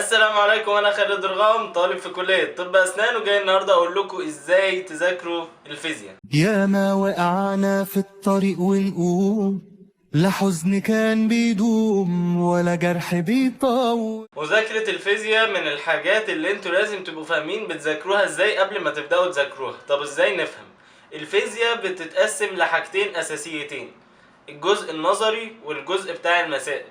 السلام عليكم، انا خالد رغام، طالب في كلية طب اسنان، وجاي النهارده اقول لكم ازاي تذاكروا الفيزياء. يا ما وقعنا في الطريق ونقوم، لا حزن كان بيدوم ولا جرح بيطول. مذاكرة الفيزياء من الحاجات اللي انتوا لازم تبقوا فاهمين بتذاكروها ازاي قبل ما تبدأوا تذاكروها. طب ازاي نفهم؟ الفيزياء بتتقسم لحاجتين اساسيتين، الجزء النظري والجزء بتاع المسائل.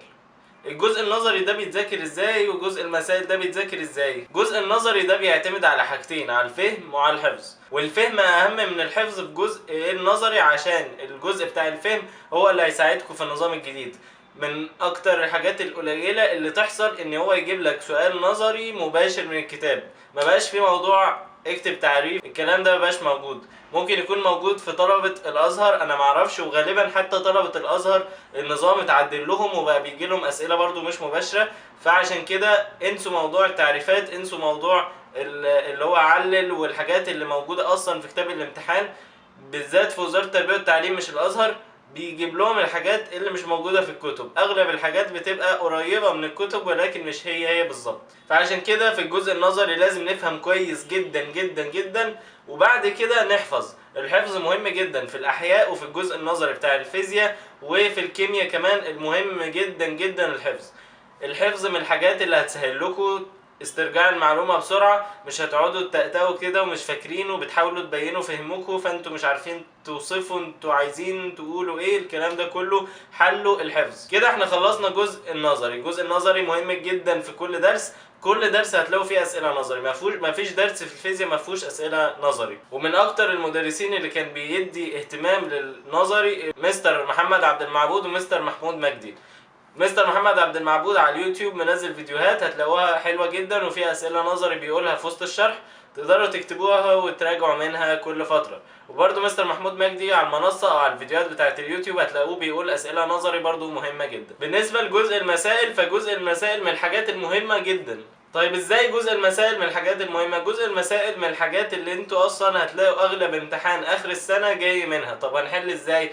الجزء النظري ده بيتذاكر ازاي وجزء المسائل ده بيتذاكر ازاي؟ الجزء النظري ده بيعتمد على حاجتين، على الفهم وعلى الحفظ، والفهم اهم من الحفظ في جزء النظري، عشان الجزء بتاع الفهم هو اللي هيساعدكم في النظام الجديد. من اكتر الحاجات القليلة اللي تحصل ان هو يجيب لك سؤال نظري مباشر من الكتاب، ما بقاش في موضوع اكتب تعريف، الكلام ده مبقاش موجود. ممكن يكون موجود في طلبة الازهر، انا معرفش، وغالبا حتى طلبة الازهر النظام اتعدل لهم وبقى بيجي لهم اسئلة برضو مش مباشرة. فعشان كده انسوا موضوع التعريفات، انسوا موضوع اللي هو علل والحاجات اللي موجودة اصلا في كتاب الامتحان، بالذات في وزارة التربية والتعليم مش الازهر، بيجيب لهم الحاجات اللي مش موجودة في الكتب. اغلب الحاجات بتبقى قريبة من الكتب ولكن مش هي هي بالظبط. فعشان كده في الجزء النظري لازم نفهم كويس جدا جدا جدا، وبعد كده نحفظ. الحفظ مهم جدا في الاحياء وفي الجزء النظري بتاع الفيزياء وفي الكيمياء كمان، المهم جدا جدا الحفظ. الحفظ من الحاجات اللي هتسهل لكم استرجاع المعلومة بسرعة، مش هتقعدوا تتأتأوا كده ومش فاكرين وبتحاولوا تبينوا فهمكم فانتوا مش عارفين توصفوا انتوا عايزين تقولوا ايه، الكلام ده كله حلوا الحفظ. كده احنا خلصنا جزء النظري. الجزء النظري مهم جدا في كل درس، كل درس هتلاقوا فيه اسئلة نظري، ما فيش درس في الفيزياء ما فيهوش اسئلة نظري. ومن اكتر المدرسين اللي كان بيدي اهتمام للنظري مستر محمد عبد المعبود ومستر محمود مجدي. مستر محمد عبد المعبود على اليوتيوب منزل فيديوهات هتلاقوها حلوة جدا وفيها اسئلة نظري بيقولها في وسط الشرح، تقدروا تكتبوها وتراجعوا منها كل فترة. وبرده مستر محمود مجدي على المنصة او على الفيديوهات بتاعة اليوتيوب هتلاقوه بيقول اسئلة نظري برده مهمة جدا. بالنسبة لجزء المسائل، فجزء المسائل من الحاجات المهمة جدا. طيب ازاي جزء المسائل من الحاجات المهمة؟ جزء المسائل من الحاجات اللي انتوا اصلا هتلاقوا اغلب امتحان اخر السنة جاي منها. طب هنحل ازاي؟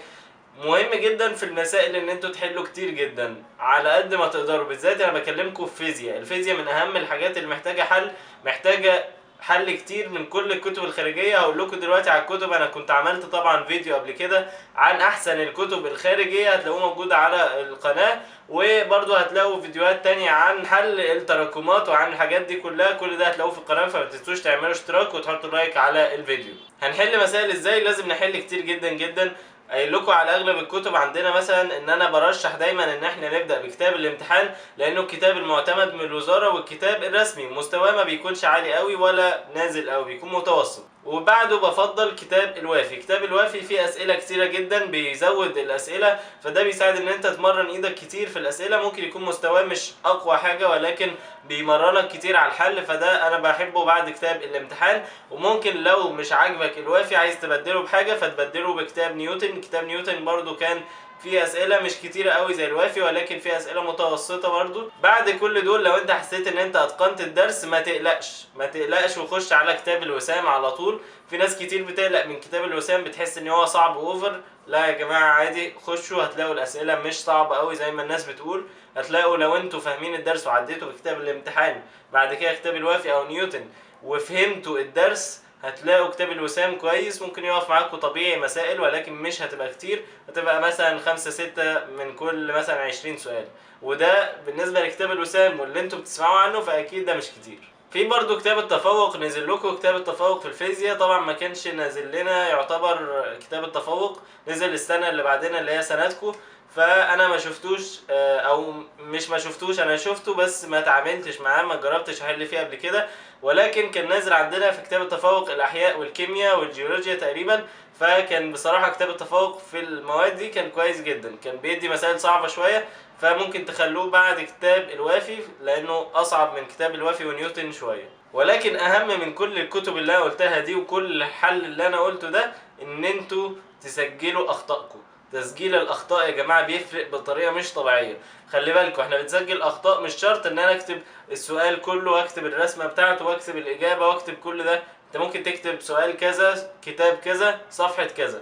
مهم جدا في المسائل ان انتوا تحلوا كتير جدا على قد ما تقدروا، بالذات انا بكلمكم في فيزياء. الفيزياء من اهم الحاجات اللي محتاجه حل، محتاجه حل كتير من كل الكتب الخارجية. هقول لكم دلوقتي على الكتب، انا كنت عملت طبعا فيديو قبل كده عن احسن الكتب الخارجية هتلاقوه موجود على القناة، وبرضو هتلاقوا فيديوهات تانية عن حل التراكمات وعن الحاجات دي كلها، كل ده هتلاقوه في القناة، فما تنسوش تعملوا اشتراك وتحطوا like على الفيديو. هنحل مسائل ازاي؟ لازم نحل كتير جدا جدا. قايل لكم على اغلب الكتب عندنا مثلا ان انا برشح دايما ان احنا نبدا بكتاب الامتحان، لانه الكتاب المعتمد من الوزارة والكتاب الرسمي، مستواه ما بيكونش عالي قوي ولا نازل قوي، بيكون متوسط. وبعده بفضل كتاب الوافي. كتاب الوافي فيه اسئلة كتيرة جدا، بيزود الاسئلة، فده بيساعد ان انت تمرن ايدك كتير في الاسئلة. ممكن يكون مستواه مش اقوى حاجة ولكن بيمرنك كتير على الحل، فده انا بحبه بعد كتاب الامتحان. وممكن لو مش عاجبك الوافي عايز تبدله بحاجة فتبدله بكتاب نيوتن. كتاب نيوتن برضو كان فيه اسئلة مش كتيرة قوي زي الوافي ولكن فيه اسئلة متوسطه برضو. بعد كل دول لو انت حسيت ان انت اتقنت الدرس ما تقلقش، ما تقلقش وخش على كتاب الوسام على طول. في ناس كتير بتقلق من كتاب الوسام، بتحس ان هو صعب over. لا يا جماعة عادي، خشوا هتلاقوا الاسئلة مش صعبة قوي زي ما الناس بتقول. هتلاقوا لو انتوا فاهمين الدرس وعديتوا بكتاب الامتحان بعد كده كتاب الوافي او نيوتن وفهمتوا الدرس، هتلاقوا كتاب الوسام كويس، ممكن يقف معاكم طبيعي مسائل ولكن مش هتبقى كتير، هتبقى مثلا 5 6 من كل مثلا 20 سؤال، وده بالنسبة لكتاب الوسام واللي انتوا بتسمعوا عنه فأكيد ده مش كتير. في برضو كتاب التفوق نزل لكم كتاب التفوق في الفيزياء، طبعا ما كانش نازل لنا يعتبر كتاب التفوق، نزل السنة اللي بعدنا اللي هي سنتكم، فانا ما شفتوش، او مش ما شفتوش، انا شفته بس ما تعاملتش معاه، ما جربتش احل فيه قبل كده، ولكن كان نازل عندنا في كتاب التفوق الاحياء والكيمياء والجيولوجيا تقريبا. فكان بصراحة كتاب التفوق في المواد دي كان كويس جدا، كان بيدي مسائل صعبة شوية، فممكن تخلوه بعد كتاب الوافي لانه اصعب من كتاب الوافي ونيوتن شوية. ولكن اهم من كل الكتب اللي انا قلتها دي وكل الحل اللي انا قلته ده ان انتوا تسجلوا اخطائكم. تسجيل الاخطاء يا جماعة بيفرق بطريقة مش طبيعية. خلي بالكم احنا بنسجل اخطاء، مش شرط ان انا اكتب السؤال كله واكتب الرسمة بتاعته واكتب الاجابة واكتب كل ده. انت ممكن تكتب سؤال كذا، كتاب كذا، صفحة كذا،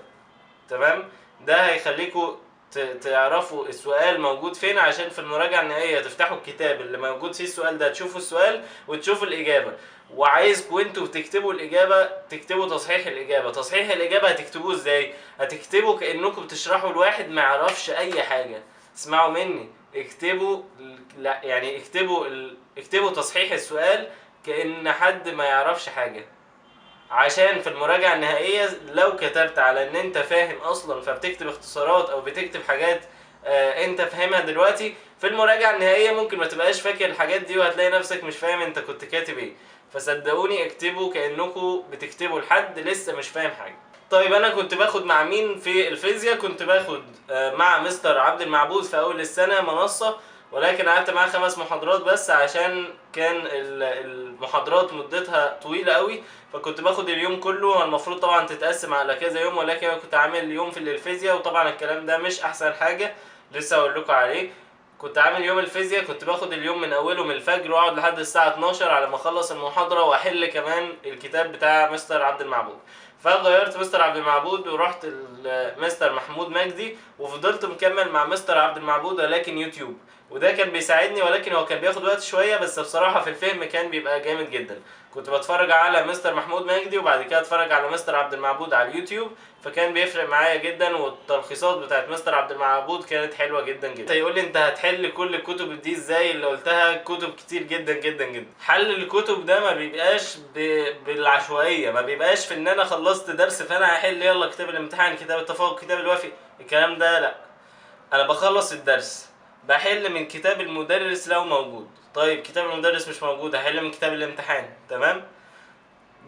تمام؟ ده هيخليكم تعرفوا السؤال موجود فين، عشان في المراجعة النهائية تفتحوا الكتاب اللي موجود فيه السؤال ده، تشوفوا السؤال وتشوفوا الإجابة. وعايزكوا انتوا بتكتبوا الإجابة تكتبوا تصحيح الإجابة. تصحيح الإجابة هتكتبوه ازاي؟ هتكتبوا كأنكم بتشرحوا لواحد ما يعرفش أي حاجة. اسمعوا مني، اكتبوا، لا يعني اكتبوا اكتبوا تصحيح السؤال كأن حد ما يعرفش حاجة، عشان في المراجعة النهائية لو كتبت على ان انت فاهم اصلا، فبتكتب اختصارات او بتكتب حاجات انت فاهمها دلوقتي، في المراجعة النهائية ممكن ما تبقاش فاكر الحاجات دي وهتلاقي نفسك مش فاهم انت كنت كاتب ايه. فصدقوني اكتبوا كأنكم بتكتبوا لحد لسه مش فاهم حاجة. طيب انا كنت باخد مع مين في الفيزياء؟ كنت باخد مع مستر عبد المعبود في اول السنة منصة، ولكن قعدت معاه 5 محاضرات بس عشان كان المحاضرات مدتها طويلة قوي، فكنت باخد اليوم كله. المفروض طبعا تتقسم على كذا يوم، ولكن انا كنت عامل يوم في الفيزياء، وطبعا الكلام ده مش احسن حاجة لسه اقول لكم عليه. كنت عامل يوم الفيزياء، كنت باخد اليوم من اوله من الفجر واقعد لحد الساعة 12 على ما اخلص المحاضرة واحل كمان الكتاب بتاع مستر عبد المعبود. فغيرت مستر عبد المعبود ورحت مستر محمود مجدي، وفضلت مكمل مع مستر عبد المعبود ولكن يوتيوب، وده كان بيساعدني، ولكن هو كان بياخد وقت شوية، بس بصراحة في الفهم كان بيبقى جامد جدا. كنت بتفرج على مستر محمود مجدي وبعد كده اتفرج على مستر عبد المعبود على اليوتيوب، فكان بيفرق معايا جدا، والتلخيصات بتاعت مستر عبد المعبود كانت حلوة جدا جدا. يقول لي انت هتحل كل الكتب دي ازاي اللي قلتها؟ كتب كتير جدا جدا جدا. حل الكتب ده ما بيبقاش بالعشوائية، ما بيبقاش في ان انا خلصت درس فانا هحل يلا كتاب الامتحان، كتاب التفوق، كتاب الوافي، الكلام ده لا. انا بخلص الدرس بحل من كتاب المدرس لو موجود. طيب كتاب المدرس مش موجود، هحل من كتاب الامتحان، تمام.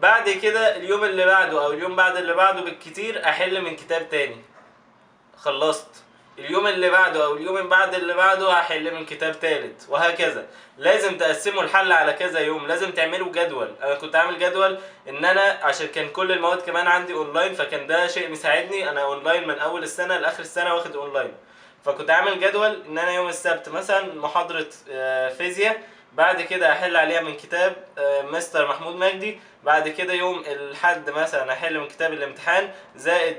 بعد كده اليوم اللي بعده او اليوم بعد اللي بعده بالكتير احل من كتاب تاني. خلصت اليوم اللي بعده او اليوم بعد اللي بعده هحل من كتاب تالت، وهكذا. لازم تقسموا الحل على كذا يوم، لازم تعملوا جدول. انا كنت عامل جدول ان انا عشان كان كل المواد كمان عندي اونلاين، فكان ده شيء مساعدني. انا اونلاين من اول السنة لاخر السنة واخد اونلاين، فكنت عامل جدول ان انا يوم السبت مثلا محاضرة فيزياء، بعد كده احل عليها من كتاب مستر محمود مجدي، بعد كده يوم الحد مثلا احل من كتاب الامتحان زائد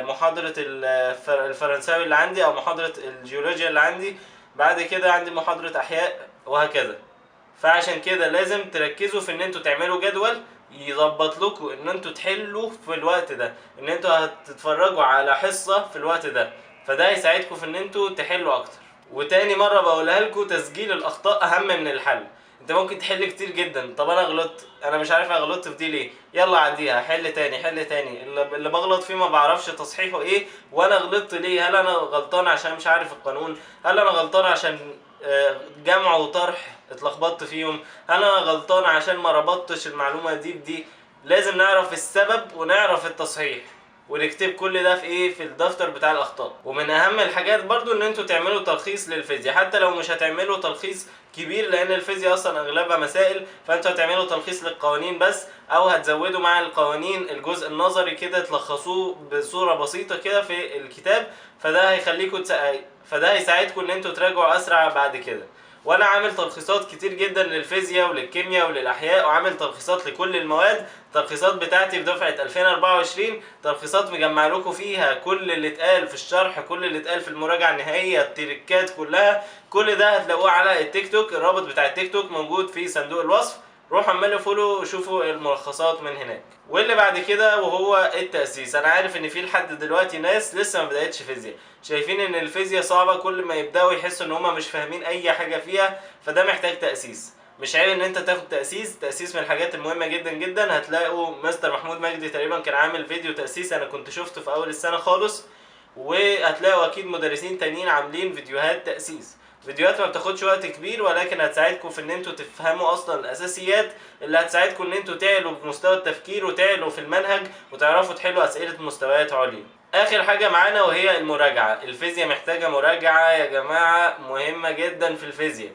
محاضرة الفرنساوي اللي عندي او محاضرة الجيولوجيا اللي عندي، بعد كده عندي محاضرة احياء، وهكذا. فعشان كده لازم تركزوا في ان انتوا تعملوا جدول يظبط لكم ان انتوا تحلوا في الوقت ده، ان انتوا هتتفرجوا على حصة في الوقت ده، فده هيساعدكم في ان انتوا تحلوا اكتر. وتاني مرة بقولها لكم، تسجيل الاخطاء اهم من الحل. انت ممكن تحل كتير جدا، طب انا غلطت، انا مش عارف انا غلطت في دي ليه، يلا عديها، حل تاني، حل تاني، اللي بغلط فيه ما بعرفش تصحيحه ايه، وانا غلطت ليه، هل انا غلطان عشان مش عارف القانون، هل انا غلطان عشان جمع وطرح اتلخبطت فيهم، هل انا غلطان عشان ما ربطتش المعلومة دي بدي. لازم نعرف السبب ونعرف التصحيح، ونكتب كل ده في ايه، في الدفتر بتاع الاخطاء. ومن اهم الحاجات برضو ان انتوا تعملوا تلخيص للفيزياء، حتى لو مش هتعملوا تلخيص كبير لان الفيزياء اصلا اغلبها مسائل، فانتوا هتعملوا تلخيص للقوانين بس، او هتزودوا مع القوانين الجزء النظري كده، تلخصوه بصورة بسيطة كده في الكتاب، فده فده هيساعدكم ان انتوا تراجعوا اسرع بعد كده. وانا عامل تلخيصات كتير جدا للفيزياء وللكيمياء وللاحياء، وعامل تلخيصات لكل المواد. تلخيصات بتاعتي في دفعة 2024، تلخيصات مجمع لكم فيها كل اللي اتقال في الشرح، كل اللي اتقال في المراجعة النهائية، التريكات كلها، كل ده هتلاقوه على التيك توك. الرابط بتاع التيك توك موجود في صندوق الوصف، روحوا اعملوا follow وشوفوا الملخصات من هناك. واللي بعد كده وهو التأسيس. انا عارف ان في لحد دلوقتي ناس لسه ما بدأتش فيزياء، شايفين ان الفيزياء صعبة، كل ما يبدأوا يحسوا ان هما مش فاهمين اي حاجة فيها، فده محتاج تأسيس. مش عيب ان انت تاخد تأسيس، تأسيس من الحاجات المهمة جدا جدا. هتلاقوا مستر محمود مجدي تقريبا كان عامل فيديو تأسيس، انا كنت شفته في اول السنة خالص، وهتلاقوا اكيد مدرسين تانيين عاملين فيديوهات تأسيس. فيديوهات ما بتاخدش وقت كبير، ولكن هتساعدكم في ان انتوا تفهموا اصلا الاساسيات اللي هتساعدكم ان انتوا تعلوا بمستوى التفكير وتعلوا في المنهج وتعرفوا تحلوا اسئلة مستويات عليا. اخر حاجة معانا وهي المراجعة. الفيزياء محتاجة مراجعة يا جماعة، مهمة جدا في الفيزياء.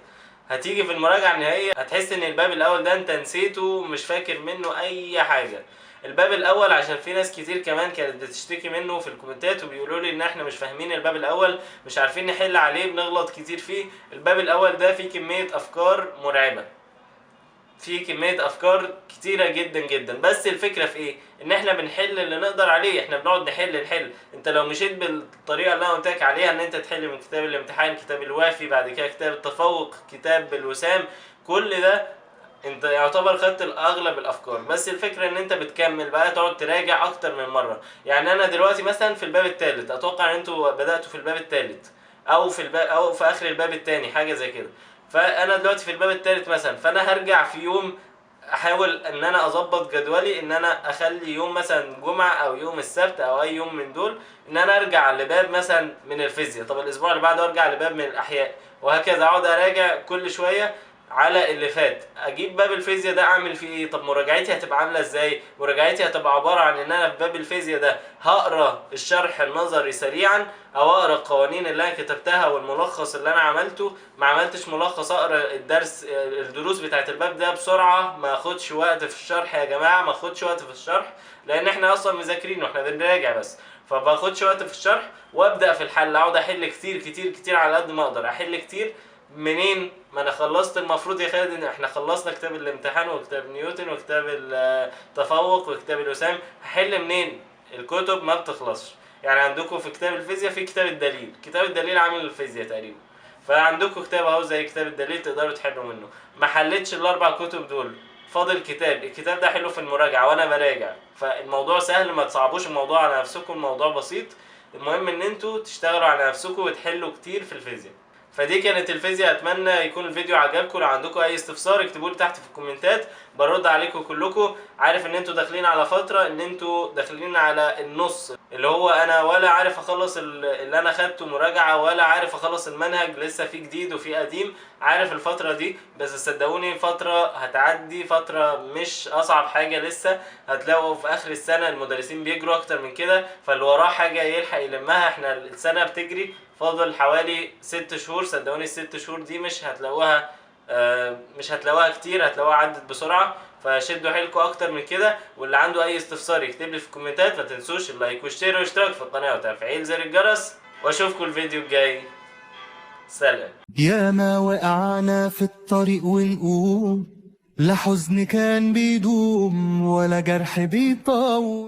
هتيجي في المراجعة النهائية هتحس ان الباب الاول ده انت نسيته، مش فاكر منه اي حاجة. الباب الاول عشان في ناس كتير كمان كانت بتشتكي منه في الكومنتات وبيقولوا لي ان احنا مش فاهمين الباب الاول، مش عارفين نحل عليه، بنغلط كتير فيه. الباب الاول ده فيه كمية افكار مرعبة. في كمية افكار كتيرة جدا جدا. بس الفكرة في ايه؟ ان احنا بنحل اللي نقدر عليه، احنا بنقعد نحل نحل. انت لو مشيت بالطريقة اللي انا قلت لك عليها، ان انت تحل من كتاب الامتحان، كتاب الوافي، بعد كده كتاب التفوق، كتاب الوسام، كل ده انت يعتبر خدت اغلب الافكار. بس الفكرة ان انت بتكمل بقى، تقعد تراجع اكتر من مرة. يعني انا دلوقتي مثلا في الباب الثالث، اتوقع ان انتوا بداتوا في الباب الثالث او في الباب او في اخر الباب الثاني، حاجة زي كده. فانا دلوقتي في الباب الثالث مثلا، فانا هرجع في يوم احاول ان انا اظبط جدولي، ان انا اخلي يوم مثلا جمعه او يوم السبت او اي يوم من دول، ان انا ارجع لباب مثلا من الفيزياء، طب الاسبوع اللي بعده ارجع لباب من الاحياء، وهكذا. اقعد اراجع كل شوية على اللي فات، اجيب باب الفيزياء ده اعمل فيه ايه، طب مراجعتي هتبقى عامله ازاي؟ مراجعتي هتبقى عبارة عن ان انا في باب الفيزياء ده هقرا الشرح النظري سريعا، او اقرا القوانين اللي انا كتبتها والملخص اللي انا عملته. ما عملتش ملخص، اقرا الدرس، الدروس بتاعت الباب ده بسرعة، ما اخدش وقت في الشرح يا جماعة، ما اخدش وقت في الشرح، لان احنا اصلا مذاكرين واحنا بنراجع بس، فباخدش وقت في الشرح وابدا في الحل. اقعد احل كتير كتير كتير على قد ما اقدر، احل كتير منين ما انا خلصت. المفروض يا خالد ان احنا خلصنا كتاب الامتحان وكتاب نيوتن وكتاب التفوق وكتاب الوسام، هحل منين؟ الكتب ما بتخلصش. يعني عندكم في كتاب الفيزياء في كتاب الدليل، كتاب الدليل عامل الفيزياء تقريبا، فعندكم كتاب اهو زي كتاب الدليل تقدروا تحلوا منه. ما حلتش الاربع كتب دول، فاضل كتاب، الكتاب ده حلو في المراجعة وانا براجع. فالموضوع سهل، ما تصعبوش الموضوع على نفسكم، الموضوع بسيط. المهم ان انتوا تشتغلوا على نفسكم وتحلوا كتير في الفيزياء. فدي كانت الفيزياء، اتمنى يكون الفيديو عجبكم. لو عندكم اي استفسار اكتبوا لي تحت في الكومنتات، برد عليكم كلكم. عارف ان انتوا داخلين على فترة، ان انتوا داخلين على النص، اللي هو انا ولا عارف اخلص اللي انا خدته مراجعه، ولا عارف اخلص المنهج، لسه في جديد وفي قديم. عارف الفترة دي، بس صدقوني فترة هتعدي، فترة مش اصعب حاجة لسه. هتلاقوا في اخر السنة المدرسين بيجروا اكتر من كده، فاللي وراه حاجة يلحق يلمها. احنا السنة بتجري، فاضل حوالي 6 شهور. صدقوني ال6 شهور دي مش هتلاقوها، مش هتلاقوها كتير، هتلاقوها عدت بسرعة. فشدوا حيلكم اكتر من كده، واللي عنده اي استفسار يكتب لي في الكومنتات. ما تنسوش ال like وال share والاشتراك في القناة وتفعيل زر الجرس، واشوفكم الفيديو الجاي. سلام. يا ما وقعنا في الطريق ونقوم، لا حزن كان بيدوم ولا جرح بيطول.